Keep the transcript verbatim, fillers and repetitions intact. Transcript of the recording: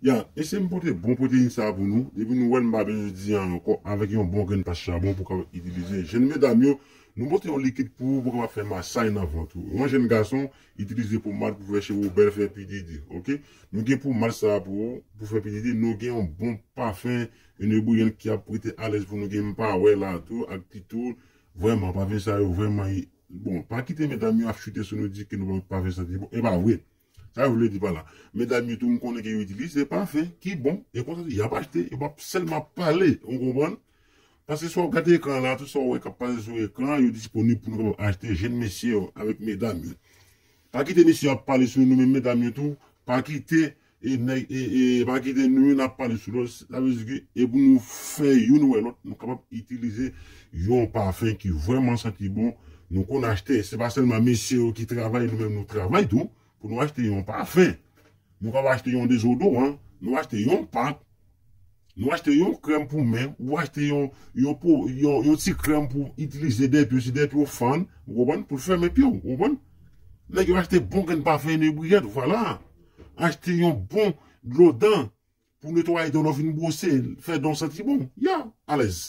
Ya, eseye m pote bon pwoteyin sa pou nou. Depi nou wè l, m pa bezwen di anyen ankò, avèk yon bon grenn pas chabon pou kapab itilize. Jèn medam yo, nou pote yon likid pou ou, pou kapab fè masaj nan vant ou. Yon jèn gason, itilize pomad pou fè cheve w bèl, fè pididi, oke? Nou gen pomad sa pou ou, pou fè pididi. Nou gen yon bon pafen, yon ebriyan ki ap prete alèz pou nou gen, m pa wè la tou, ak titou. Vrèman, pafen sa yo, vrèman, bon, pa kite medam yo ap chite sou nou, di ke nou pa fè santi bon. E pa vre. Sa yo vle di pa la. Medam yo tou, m konnen ke yo itilize pafen ki bon. E konsa, y ap achte, yo p ap sèlman ap pale. Ou konprann? Paske si w ap gade ekran la, tout sa w wè k ap pase sou ekran, yo disponib pou nou kapab achte. Jèn mesye yo avèk medam yo. Pa kite mesye yo ap pale sou nou, men medam yo tou, pa kite e nèg, e, e, pa kite nou youn ap pale sou lòt. Sa vle di ke e pou nou fè youn wè lòt, nou kapab itilize yon pafen ki vrèman santi bon. Nou konn achte, se pa sèlman mesye yo ki travay, nou menm nou travay tou, pou nou achte yon pafen. Nou kapab achte yon dezodoran, nou achte yon pat, nou achte yon krèm pou men, ou achte yon, yon, po- yon, yon ti krèm pou itilize dèpye, si dèpye w fann, ou konprann, pou l fèmen pye w, ou konprann? Nèg yo achte bon grenn pafen inebriyèt, vwala. Achte yon bon dlo dan pou netwaye dan w lè w fin bwose, fè dan w santi bon. Ya, alèz.